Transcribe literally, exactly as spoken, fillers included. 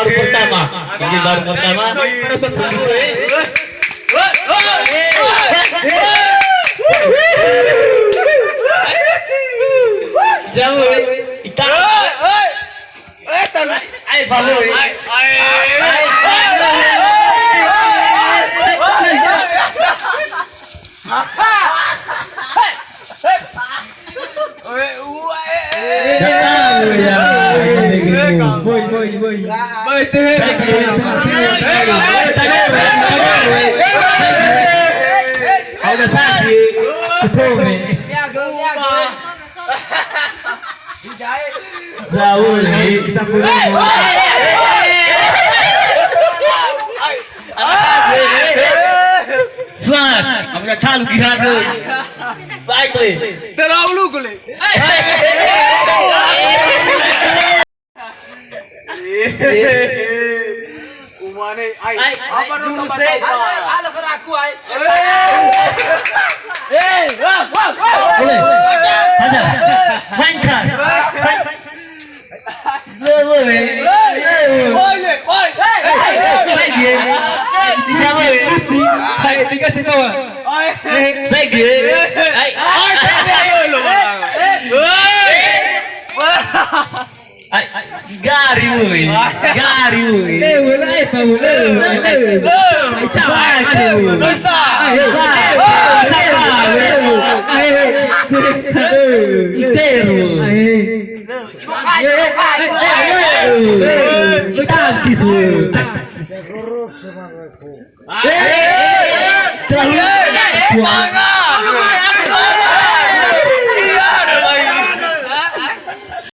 Baru pertama. Ini baru pertama. Jauh, eh. Ita. Eh, eh, eh, talu. Ai, ai, ai. Woi, woi, woi. Woi, teh. Ada saksi. Betul, nih. Jauh, nih. Bisa pulang. Semangat. Kamu tak tahu kira tu. Baik tu. Terlalu kule. Umane, ai. Ai, apa dulu saya? Halo, halo, ke aku, ai. Eh, wah, wah, wah. Boleh. Hajar. Mainkan. Woi, woi, woi. Woi, woi. Hai, dia. Dia, woi. Hai, tiga sih, kawan. Hai. Hai, dia. Hai. Hai, dia, woi, lo, Bang. Woi. Ai, gari, woi. Gari, woi. Eh, wala, eh, pa, wala, eh, eh. Ita, aduh. Dosa. Eh, eh, eh, eh, eh, eh. Iteru. Eh. Eh, eh, eh, eh, eh. Taktis, woi. Taktis.